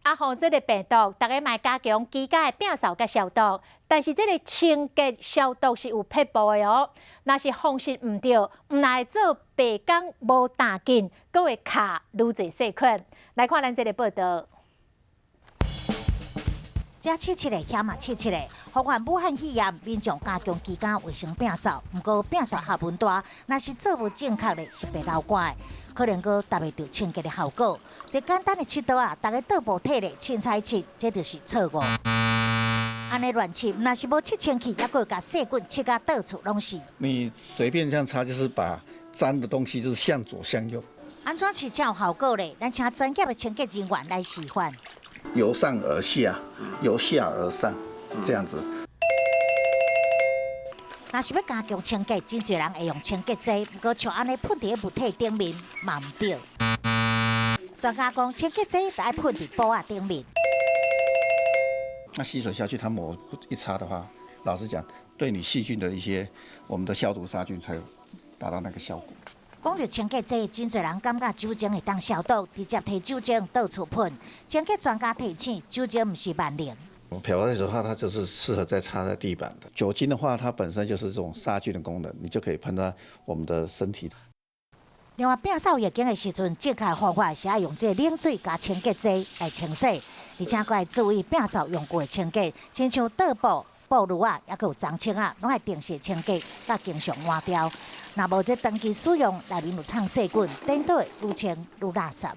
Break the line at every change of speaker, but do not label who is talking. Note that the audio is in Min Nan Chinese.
啊吼，這个病毒，逐家嘛加強居家的摒掃佮消毒，但是這个清潔消毒是有撇步的哦。若是方式毋對，毋但會做白工無踏緊，閣會卡愈濟細菌。來看咱這个報導。
遮拭拭咧，遐嘛拭拭咧，防範武漢肺炎，民眾加強居家衛生摒掃。毋過摒掃效聞大，若是做無正確咧，是袂流汗的，可能閣達袂著清潔的效果。這簡單的拭刀仔，逐家倒布提咧，凊彩拭，這就是錯誤。按呢亂拭，若是無拭清氣，猶閣會共細菌拭甲到處攏是。
你隨便這樣擦，就是把髒的東西就是向左向右。
按怎拭才有效果咧？咱請專業的清潔人員來示範。
由上而下，由下而上，這樣子。
若是欲加強清潔，真濟人會用清潔劑，毋過像按呢噴佇物體頂面嘛毋對。專家講，清潔劑著愛噴佇布仔頂面。
那吸水下去，它抹一擦的話，老實講，對你細菌的一些我們的消毒殺菌才有達到那個效果。
講著清潔劑，真濟人感覺酒精會當消毒，直接提酒精到處噴。清潔專家提醒，酒精毋是萬能。
漂白水的話，它就是適合在擦在地板的。酒精的話，它本身就是這種殺菌的功能，你就可以噴在我們的身體。
另外，摒掃浴間的時陣，正確方法是愛用這个冷水佮清潔劑來清洗，而且閣愛注意摒掃用具的清潔，親像桌布、布褥仔，猶閣有髒穿仔，攏愛定時清潔，佮經常換掉。若無這長期使用，內面有藏細菌，顛倒會愈清愈垃圾。